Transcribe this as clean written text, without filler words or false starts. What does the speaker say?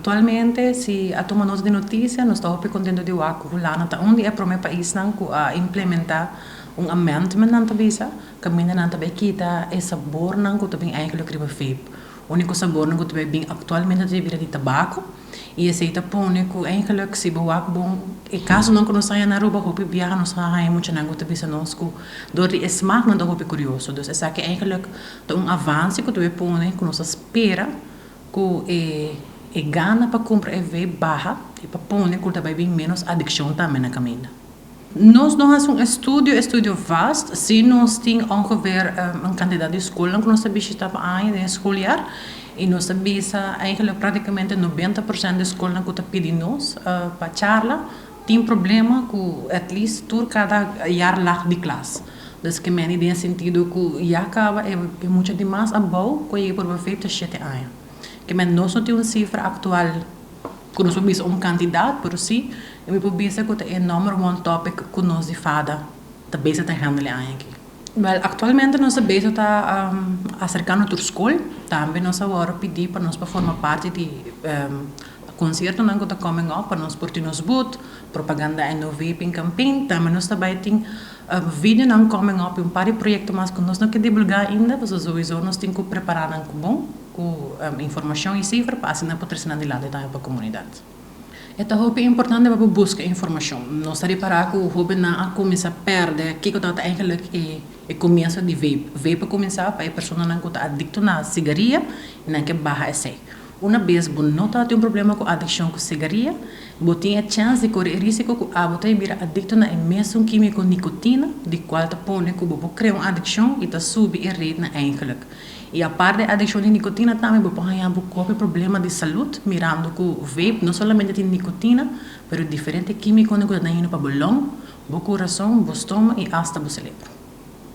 Aktualmente, si a tuma nota di notisia, nos ta hopi kontentu di wak ku Hulanda ta un di e promé paisnan ku a implementá un amendment, nan ta bisa, kaminda nan ta bai kita e sabornan ku ta bin eigenlijk riba vape. Úniko sabornan ku ta bai bin aktualmente ta bira di tabako i esei ta pone ku eigenlijk si bo wak bon e kasonan ku nos haña na Aruba, hopi biaha nos a haña muchanan ku ta bisa nos ku dor di e smak nan ta hopi kurioso. Dus esaki eigenlijk ta un avanse ku ta bai pone ku nos ta spera ku e e gana pa kumpra e vape baha i pa pone ku ta bai bin ménos adikshon tambe na kaminda. Nos no hasi un estudio, estudio vast, si nos tin ongeveer un kantidat di skolnan ku nos ta bishita pa aña den e skoljaar i nos ta bisa eigenlijk praktikamente 90% di skolnan ku ta pidi nos pa charla tin problema ku at least tur kada jaarlag di klas. Dus ke meni den e sentido ku ya kaba e mucha di mas abou ku a yega por vape ta 7 aña. Ke men nos no tin un sifra aktual ku nos por bisa un kantidat, pero si mi por bisa ku ta e number one topic ku nos di FADA ta bezig ta handle e aña aki. Wel, aktualmente nos ta bezig ta aserká na tur skol. Tambe nos a wòrdu pidí pa nos pa forma parti di konsiertonan ku ta coming up pa nos por tin nos booth, propaganda e no vaping campaign. Tambe nos ta bai tin videonan coming up i un par di proyekto mas ku nos no ke divulgá ainda, pasobra sowieso nos tin ku prepará nan ku bon, ku informashon i sifra pa asina por trese nan dilanti tambe pa komunidat. E ta hopi importante pa bo buska informashon. Nos ta ripará ku hóbennan a kuminsá pèrdè kiko tabata eigenlijk e komienso di vape. Vape a kuminsá pa e personanan ku ta adikto na sigaria i nan ke baha esei. Una bes bo no tabatin un problema ku adikshon ku sigaria, bo tin e chèns di kore e risiko ku abo ta bira adikto na e mesun kímiko nikotina, di kual ta pone ku bo por krea un adikshon i ta subi e rate eigenlijk. I aparte di adikshon di nikotina tambe bo por haña bo kopi problema di salud mirando ku vape no solamente tin nikotina, pero diferente kímikonan ku ta dañino pa bo long, bo kurason, bo stoma i asta bo selebro.